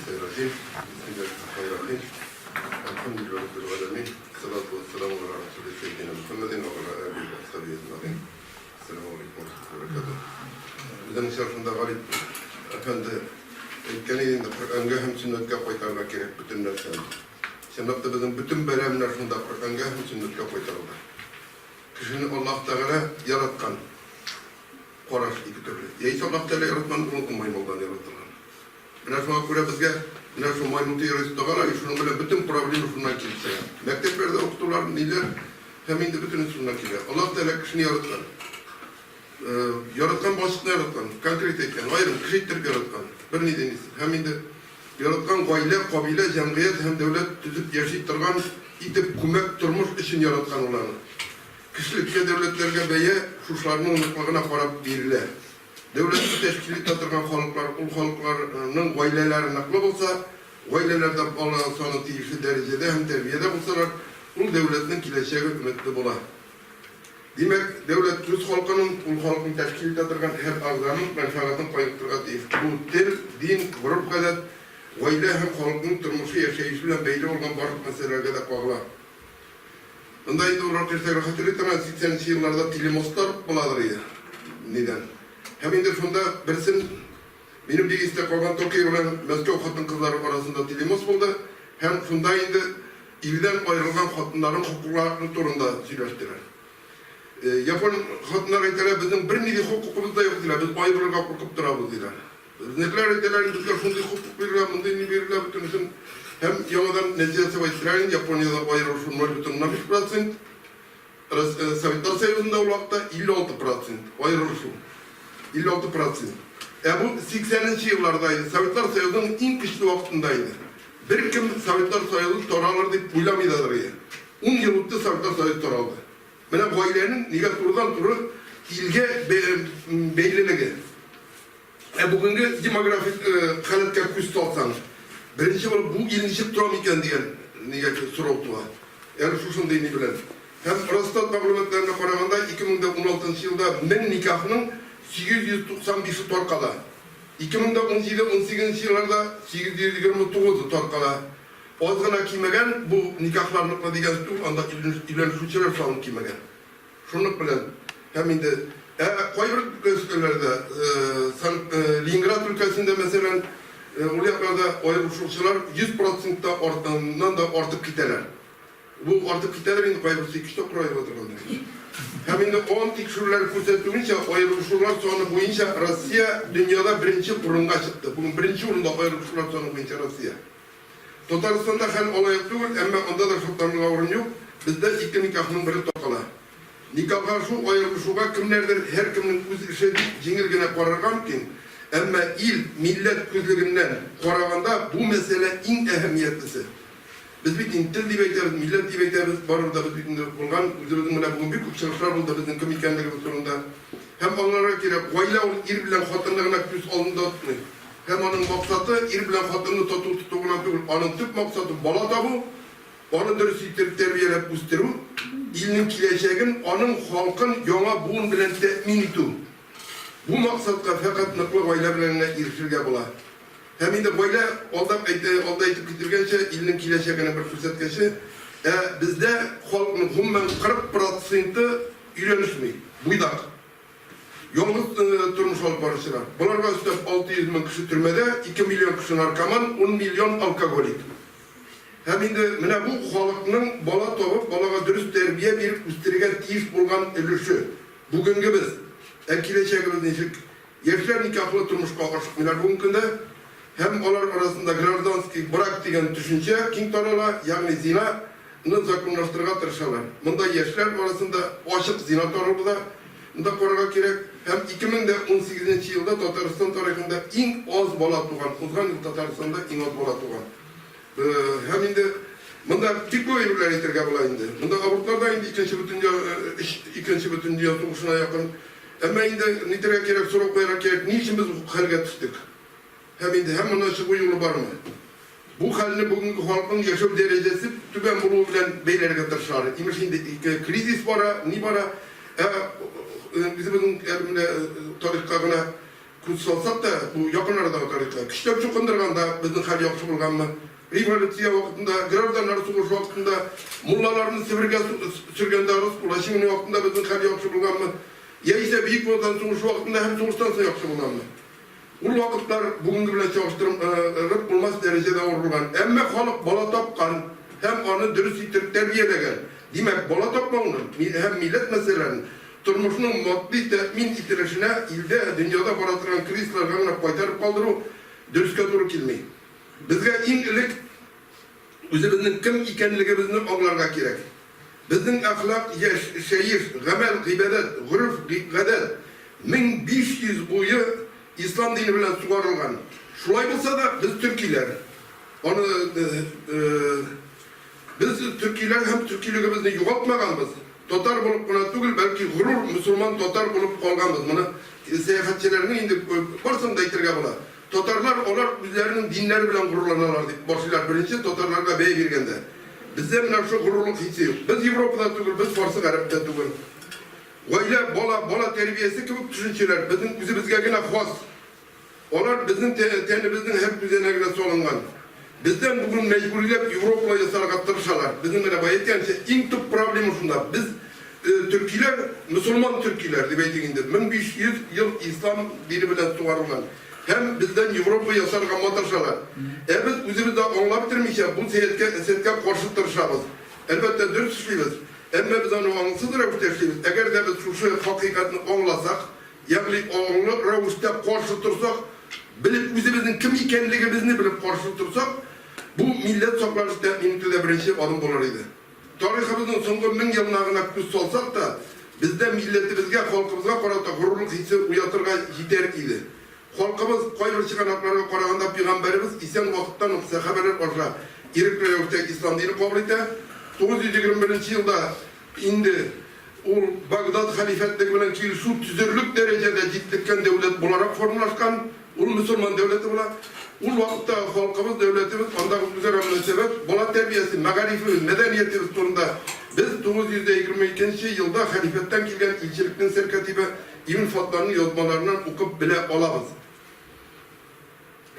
минәш-шәйтанир-раҗим. Бисмиллаһир-рахманир-рахим. Әлхәмдүлиллаһи раббил галәмин. Салату вәссәламу аля расули сәййидина Мухаммадин ва аля алихи ва асхабихи әҗмәгыйн. Ассаламу алейкум ва рахматуллаһи ва баракатуһ. Безнең очрашуда Галип әфәнде әйткән иде инде, Коръәнгә һәм сөннәткә кайтарырга кирәк бөтен нәрсәне. Чынлап та безнең бөтен бәла менә шунда, Коръәнгә һәм сөннәткә кайтаруда. Кешене Аллаһ Тәгалә яраткан. Караш ике төрле. Яисә Аллаһ Тәгалә яраткан, ул маймылдан яратылган. Менә шуңа күрә безгә менә шул маймыл теориясе тагалар, и шуның белән бөтен проблема шуннан килеп чыга. Мәктәпләрдә укытулар, ниләр, һәм инде бөтенесе шуннан килә. Аллаһ Тәгалә кешене яраткан. Яраткан балчыкны яраткан, конкрет әйткән, аерым кеше иттереп яраткан. Берни дә нисез. Һәм инде яраткан гаилә, кабилә, җәмгыять һәм дәүләт төзеп яши торган итеп күмәк тормыш өчен яраткан ул аны. Кешелеккә, дәүләтләргә бәя шушыларның ныклыгына карап бирелә. Дәүләтне тәшкил итә торган халыклар, ул халыкларның гаиләләре ныклы булса, гаиләләрдә бала саны тиешле дәрәҗәдә һәм тәрбиядә булсалар, ул дәүләтнең киләчәге өметле була. Димәк, дәүләт үз халкының, ул халыкны тәшкил итә торган һәр әгъзаның мәнфәгатен кайгыртырга тиеш. Бу тел, дин, гореф-гадәт, гаилә һәм халыкның тормышы, яшәеше белән бәйле булган барлык мәсьәләләргә дә кагыла. Монда инде урак яшьләре хәтерли торган 80 нче елларда телемостлар буладыр иде. Нидән. Һәм инде шунда берсен минем бик истә калган Токио белән Мәскәү хатын-кызлары арасында телемост булды. Һәм шунда инде ирдән аерылган хатыннарның хокуклары турында сөйләштеләр. Япон хатыннары әйтәләр, безнең бернинди хокукыбыз да юк, диләр, без аерылырга куркып торабыз, диләр. Безнекеләр әйтәләр, инде безгә шундый хокук бирелә, мондый ни бирелә, бөтенесен. Һәм яңадан нәтиҗә ясап әйттеләр инде, Япониядә аерылышу 0,5 процент, Советлар Союзында ул вакытта 56 процент аерылышу. 56 процент. Ә бу 80 нче елларда иде, Советлар Союзының иң көчле вакытында иде. Беркем Советлар Союзы таралыр дип уйламый дадыр иде. Ун ел үтте, Советлар Союзы таралды. Менә гаиләнең нигә турыдан-туры илгә бәйлелеге. Ә бүгенге демографик халәткә күз салсаң, беренче булып бу ил ничек тора микән дигән нигә сорау туа. Әле шушындый ни белән. Һәм Росстат мәгълүматларына караганда, 2016 елда 1000 никахның 895-е таркала. 2017-18 елларда 829-ы таркала. Аз гына кимегән, бу никахларныкы дигән түгел, анда өйләнешүчеләр саны кимегән. Шунлык белән һәм инде ә кайбер өлкәләрдә, Ленинград өлкәсендә, мәсәлән, ул якларда аерылышучылар 100 процентта артыннан да артып китәләр. Бу артып китәләр инде кайберсе ике-өч тапкыр аерыла торгандыр. Һәм инде ООН тикшерүләре күрсәтүенчә, аерылышулар саны буенча Россия дөньяда беренче урынга чыкты. Бүген беренче урында аерылышулар саны буенча Россия. Татарстанда хәл алай ук түгел, әмма анда да шатланырга урын юк, бездә ике никахның бере таркала. Никахлашу, аерылышуга кемнәрдер, һәркемнең үз эше дип җиңел генә карарга мөмкин, әмма ил, милләт күзлегеннән караганда бу мәсьәлә иң әһәмиятлесе. Без бит инде тел дип әйтәбез, милләт дип әйтәбез, барыбер дә без бит инде булган, үзебезнең менә бүген бик күп чыгышлар булды безнең кем икәнлегебез турында. Һәм аңларга кирәк, гаилә ул ир белән хатынны гына күз алдында тотмый. Һәм аның максаты ир белән хатынны тату тоту гына түгел, аның төп максаты бала табу, аны дөрес итеп тәрбияләп үстерү, илнең киләчәген, аның халкын яңа буын белән тәэмин итү. Бу максатка фәкать ныклы гаилә белән генә ирешергә була. Һәм инде гаилә, алда алда әйтеп кителгәнчә, илнең киләчәгенең бер күрсәткече. Ә бездә халыкның гомумән 40 проценты өйләнешми, буйдак. Ялгыз тормыш алып баручылар. Боларга өстәп 600 мең кеше төрмәдә, 2 миллион кеше наркоман, 10 миллион алкоголик. Һәм инде менә бу халыкның бала табып, балага дөрес тәрбия биреп үстерергә тиеш булган өлеше. Бүгенгебез. Ә киләчәгебез ничек? Яшьләр никахлы тормышка ашыкмыйлар бүгенге көндә. Һәм алар арасында гражданский брак дигән төшенчә киң тарала, ягъни зина ны законлаштырырга тырышалар. Монда яшьләр арасында ачык зина таралды да, монда карарга кирәк. Һәм 2018 нче елда Татарстан тарихында иң аз бала туган, узган ел Татарстанда иң аз бала туган. Һәм инде монда бик күп әйберләр әйтергә була инде. Монда абортлар да инде икенче бөтендөнья, икенче бөтендөнья сугышына якын. Әмма инде нитәргә кирәк, сорау куярга кирәк, ни өчен без бу хәлгә төштек? Һәм инде һәм моннан чыгу юлы бармы? Бу хәлне бүгенге халыкның яшәү дәрәҗәсе түбән булуы белән бәйләргә тырышалар. Имеш инде кризис бара, ни бара. Ә үзебезнең әле менә тарихка гына күз салсак та, бу якын арадагы тарихка, көчләп чукындырганда безнең хәл яхшы булганмы? Революция вакытында, гражданнар сугышы вакытында, муллаларны Себергә сөргәндә, раскулачивание вакытында безнең хәл яхшы булганмы? Яисә Бөек Ватан сугышы вакытында һәм сугыштан соң яхшы булганмы? Ул вакытлар бүгенге белән чагыштырып булмас дәрәҗәдә авыр булган. Әмма халык бала тапкан һәм аны дөрес иттереп тәрбияләгән. Димәк, бала тапмауны һәм милләт мәсьәләләрен тормышның матди тәэмин ителешенә, илдә, дөньяда бара торган кризисларга гына кайтарып калдыру дөрескә туры килми. Безгә иң элек Үзебезнең кем икәнлегебезне аңларга кирәк. Безнең әхлак, яшь, шәеш, гамәл, гыйбадәт, гореф, гадәт 1500 буе ислам дине белән сугарылган. Шулай булса да, без төркиләр. Аны без төркиләр һәм төркилегебезне югалтмаганбыз. Татар булып кына түгел, бәлки горур мөселман татар булып калганбыз. Моны сәяхәтчеләрнең инде барысын да әйтергә була. Татарлар алар үзләренең диннәре белән горурланалар, дип башлыйлар беренче татарларга бәя биргәндә. Бездә менә шул горурлык хисе юк. Без Европада түгел, без фарсы-гарәп тә түгел. Гаилә, бала, бала тәрбиясе кебек төшенчәләр безнең үзебезгә генә хас. Алар безнең тәнебезнең һәр күзәнәгенә салынган. Бездән бүген мәҗбүриләп европалы ясарга тырышалар. Безнең менә бая әйткәнчә, иң төп проблема шунда. Без төркиләр, мөселман төркиләр дип әйтик инде, 1500 ел ислам дине белән сугарылган. Һәм бездән Европа ясарга маташалар. Ә без үзебез дә аңлап бетермичә бу сәяткә, сәткә каршы тырышабыз. Әлбәттә, дөрес эшлибез. Әмма без аны аңсыз рәвештә эшлибез. Әгәр дә без шушы хакыйкатьне аңласак, ягъни аңлы рәвештә каршы торсак, белеп, үзебезнең кем икәнлегебезне белеп каршы торсак, бу милләт сакланыш тәэмин итүдә беренче адым булыр иде. Тарихыбызның соңгы 1000 елына гына күз салсак та, бездә милләтебезгә, халкыбызга карата горурлык хисе уятырга җитәр иде. Халкыбыз, кайбер чыганакларга караганда, пигамбәребез исән вакыттан ук сәхабәләр аша ирекле рәвештә ислам динен кабул итә. 921 нче елда Инде ул Багдад хәлифәтлеге белән килешү төзерлек дәрәҗәдә җитлеккән дәүләт буларак формалашкан, ул мөселман дәүләте була. Ул вакытта халкыбыз, дәүләтебез, андагы үзара мөнәсәбәт, бала тәрбиясе, мәгарифебез, мәдәниятебез турында без 922 нче елда хәлифәттән килгән илчелекнең сәркатибе Ибн Фадланның язмаларыннан укып белә алабыз.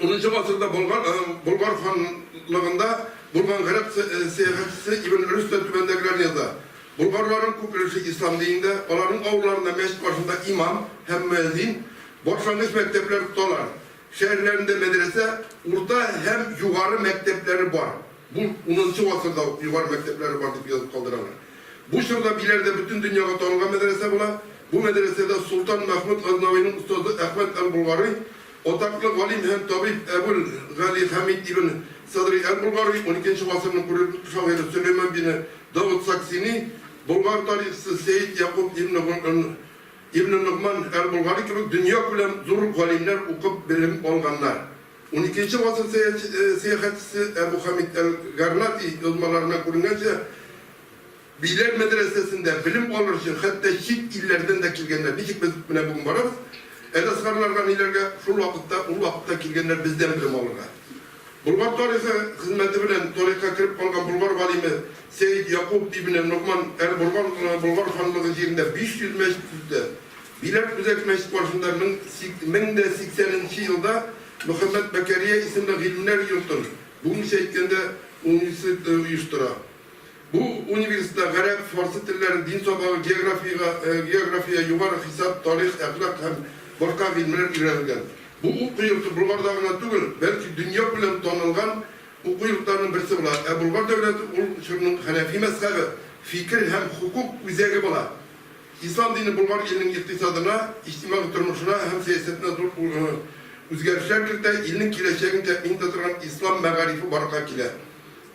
Унынчы гасырда Болгар, Болгар ханлыгында булган гарәп сәяхәтчесе Ибн Рөшд тә түбәндәгеләрне яза, Болгарларның күп өлеше ислам динендә, аларның авылларында мәчет каршында имам һәм мөәзин, башлангыч мәктәпләр тоталар, шәһәрләрендә мәдрәсә, урта һәм югары мәктәпләре бар. Бу унынчы гасырда ук югары мәктәпләре бар дип язып калдыралар. Бу чорда Биләрдә бөтен дөньяга танылган мәдрәсә була. Бу мәдрәсәдә солтан Мәхмүд Газнавиның остазы Әхмәд әл-Болгари, Атаклы галим һәм табиб Әбүл Гали Хәмид ибн Садри әл-Болгари, уникенче гасырның күренекле шагыйре Сөләйман бине Давыд Саксини, болгар тарихчысы Сәет Якуб ибн ибн Ногман әл-Болгари кебек дөньякүләм зур галимнәр укып белем алганнар. Уникенче гасыр сәяхәтчесе Әбу Хәмид әл-Гарнати язмаларыннан күренгәнчә, Биләр мәдрәсәсендә белем алыр өчен хәтта чит илләрдән дә килгәннәр. Ничек без менә бүген барабыз Әл-Әзһарларга, ниләргә, шул вакытта, ул вакытта килгәннәр бездән белем алырга. Болгар тарихы хезмәте белән тарихка кереп калган болгар галиме Сәет Якуб ибне Ногман әл-Болгар Болгар ханлыгы җирендә 500 мәчет төзетә. Биләр үзәк мәчет каршында 1080 нче елда Мөхәммәд Бәкәрия исемле гыйлемнәр йортын, бүгенгечә әйткәндә, университет оештыра. Бу университетта гарәп, фарсы телләре, дин сабагы, географиягә, география, югары хисап, тарих, әхлак һәм башка гыйльмеләр өйрәнелгән. Бу уку йорты Болгарда гына түгел, бәлки дөньякүләм танылган уку йортларының берсе була. Ә Болгар дәүләте ул чорның хәнәфи мәзһәбе, фикер һәм хокук үзәге була. Ислам дине Болгар иленең икътисадына, иҗтимагый тормышына һәм сәясәтенә зур үзгәрешләр кертә, илнең киләчәген тәэмин итә торган ислам мәгарифе барлыкка килә.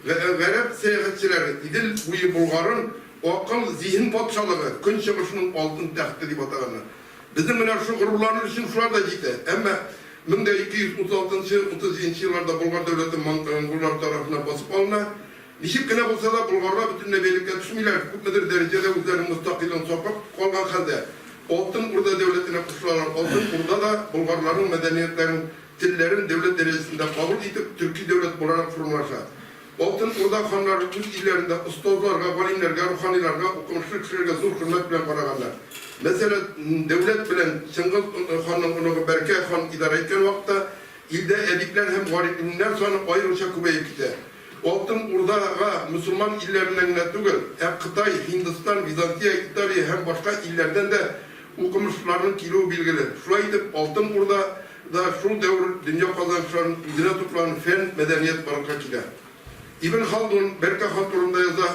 Гарәп сәяхәтчеләре Идел буе Болгарын акыл, зиһен патшалыгы, Көнчыгышның алтын тәхте дип атаганнар. Безнең менә шушы горурланыр өчен шулар да җитә. Әмма 1236 нчы, 37 нче елларда Болгар дәүләте монголлар тарафыннан басып алына. Ничек кенә булса да, болгарлар бөтенләй бәйлеккә төшмиләр, күпмедер дәрәҗәдә үзләренең мөстәкыйльлеген саклап калган хәлдә, Алтын Урда дәүләтенә кушылалар. Алтын Урда да болгарларның мәдәниятләрен Телләрен дәүләт дәрәҗәсендә кабул итеп, төрки дәүләт буларак формалаша. Алтын Урда ханнары үз илләрендә остазларга, галимнәргә, руханиларга, укымышлы кешеләргә зур хөрмәт белән караганнар. Мәсәлән, дәүләт белән Чыңгыз ханның оныгы Бәркә хан идарә иткән вакытта илдә әдипләр һәм галимнәр саны аеруча күбәеп китә. Алтын Урдага мөселман илләреннән генә түгел, ә Кытай, Һиндстан, Византия, Италия һәм башка илләрдән дә укымышлыларның килүе билгеле. Шулай итеп, Алтын Урда да шул дәвер дөнья казанышларын үзенә туплаган фән, мәдәният барлыкка килә. Ибн Халдун Бәркә хан турында яза,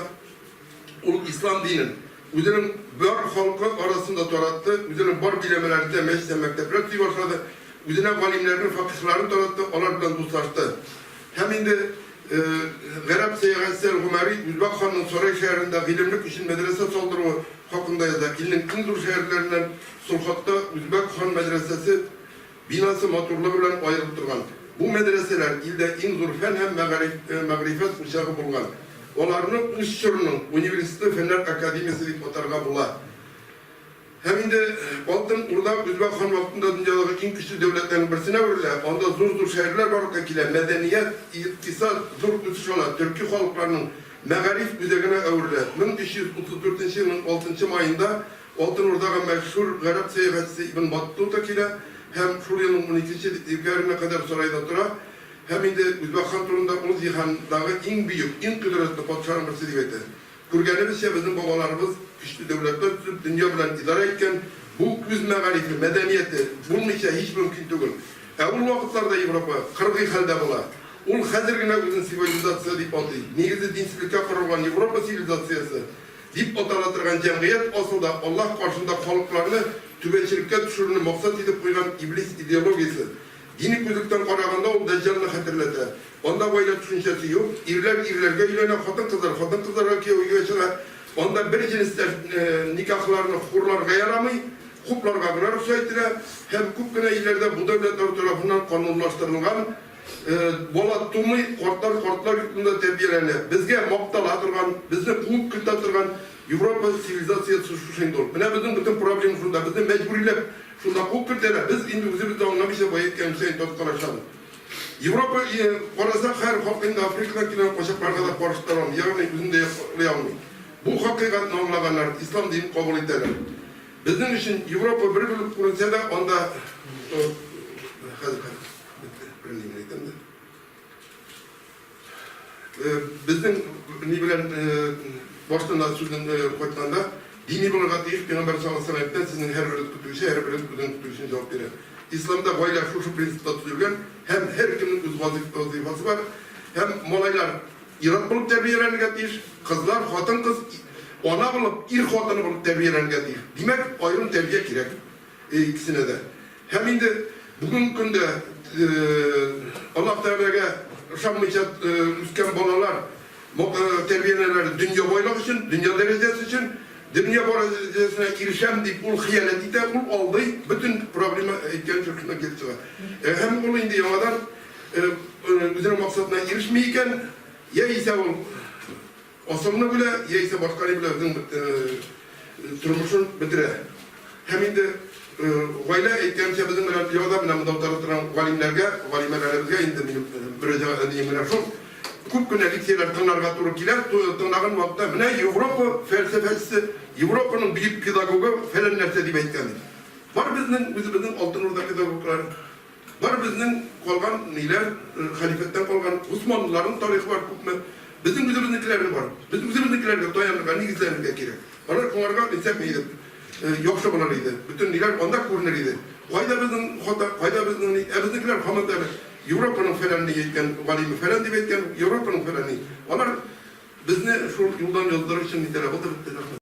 Ул ислам динен үзенең бар халкы арасында таратты, үзенең бар биләмәләрендә мәчет һәм мәктәпләр төзи башлады, үзенә галимнәрнең факиһларын таратты, алар белән дуслашты. Һәм инде гарәп сәяхәтчесе әл-Гомәри Үзбәк ханның Сарай шәһәрендә гыйлемлек өчен мәдрәсә салдыруы хакында яза, Илнең иң зур шәһәрләреннән Солхатта Үзбәк хан мәдрәсәсе бинасы матурлыгы белән аерылып торган. Бу мәдрәсәләр илдә иң зур фән һәм мәгърифәт учагы булган. Аларны үз чорының университеты фәннәр академиясе дип атарга була. Һәм инде Алтын Урда Үзбәк хан вакытында дөньядагы иң көчле дәүләтләрнең берсенә әверелә, анда зур-зур шәһәрләр барлыкка килә, мәдәният, икътисад зур үсеш ала, төрки халыкларның мәгариф үзәгенә әверелә. 1334 нче елның алтынчы маенда Алтын Урдага мәшһүр гарәп сәяхәтчесе Ибн Баттута килә һәм шул елның уникенче декабренә кадәр сарайда тора һәм инде Үзбәк хан турында ул җиһандагы иң бөек, иң кодрәтле патшаның берсе дип әйтә. Күргәнебезчә, безнең бабаларыбыз көчле дәүләтләр төзеп, дөнья белән идарә иткән, бу үз мәгарифе, мәдәнияте булмыйча һич мөмкин түгел. Ә ул вакытларда Европа кыргый хәлдә була. Ул хәзер генә үзен цивилизация дип атый. Нигезе динсезлеккә корылган Европа цивилизациясе дип атала торган җәмгыять асылда Аллаһ каршында халыкларны түбәнчелеккә төшерүне максат итеп куйган иблис идеологиясе. Дини күзлектән караганда ул Дәҗҗалны хәтерләтә. Анда гаилә төшенчәсе юк, ирләр ирләргә өйләнә, хатын-кызлар хатын-кызларга кияүгә чыга. Анда бер җенестәш никахларны хурларга ярамый, хупларга гына рөхсәт ителә һәм күп кенә илләрдә бу дәүләтләр тарафыннан канунлаштырылган бала тумый, картлар картлар йортында тәрбияләнә. Безгә мактала торган, безне куып кертә торган Европа цивилизациясе шушы инде ул. Менә безнең бөтен проблема шунда, безне мәҗбүриләп Шунда куып кертәләр. Без инде үзебез дә аңламыйча бая әйткән Хөсәен тарткалашабыз. Европа карасак, хәер, халык инде Африкадан килгән качакларга да каршы тора алмый, ягъни үзен дә яклый алмый. Бу хакыйкатьне аңлаганнар, ислам динен кабул итәләр. Безнең өчен Европа бер булып күренсә дә, анда хәзер хәзер бетте, бер ни генә әйтәм дә. Безнең ни белән баштан да сүзнең кайтканда, дини булырга тиеш, пәйгамбәр саллаллаһу алейһи вәсәлләм әйткән, сезнең һәрберегез көтүче, һәрберегез үзенең көтүчесен җавап бирә. Исламда гаилә шушы принципта төзелгән һәм һәркемнең үз вазыйфасы бар. Һәм малайлар ир-ат булып тәрбияләнергә тиеш, кызлар, хатын-кыз ана булып, ир хатыны булып тәрбияләнергә тиеш. Димәк, аерым тәрбия кирәк. Икесенә дә. Һәм инде бүгенге көндә Аллаһ Тәгаләгә ышанмыйча үскән балалар тәрбияләнәләр дөнья байлыгы өчен, дөнья дәрәҗәсе өчен, дөнья дәрәҗәсенә ирешәм дип ул хыянәт итә, ул алдый, бөтен проблема әйткән шушыннан килеп чыга. Һәм ул инде яңадан үзенең максатына ирешми икән, яисә ул Асылны бүлә, яисә башка ни белән үзенең тормышын бетерә. Һәм инде гаилә, әйткәнемчә, безнең белән яза, менә монда утыра торган галимнәргә, галимәләребезгә инде минем мөрәҗәгать менә шул. Күп кенә лекцияләр тыңларга туры килә, тыңлаган вакытта менә Европа фәлсәфәчесе, Европаның бөек педагогы фәлән нәрсә дип әйткән дип. Бар безнең үзебезнең Алтын Урда педагоглары. Бар безнең калган ниләр, хәлифәттән калган Госманлыларның тарихы бар күпме. Безнең үзебезнекеләрне бар. Без үзебезнекеләргә таянырга, нигезләнергә кирәк. Алар шуңарга әйтсәк иде, яхшы булыр иде. Бөтен ниләр анда күренер иде. Кайда безнең хата, кайда безнең ни. Ә безнекеләр һаман да әле Европаның фәлән ни әйткән, галиме фәлән дип әйткән, Европаның фәлән ни. Алар безне шул юлдан яздырыр өчен нитәләр. Булды, бетте, рәхмәт.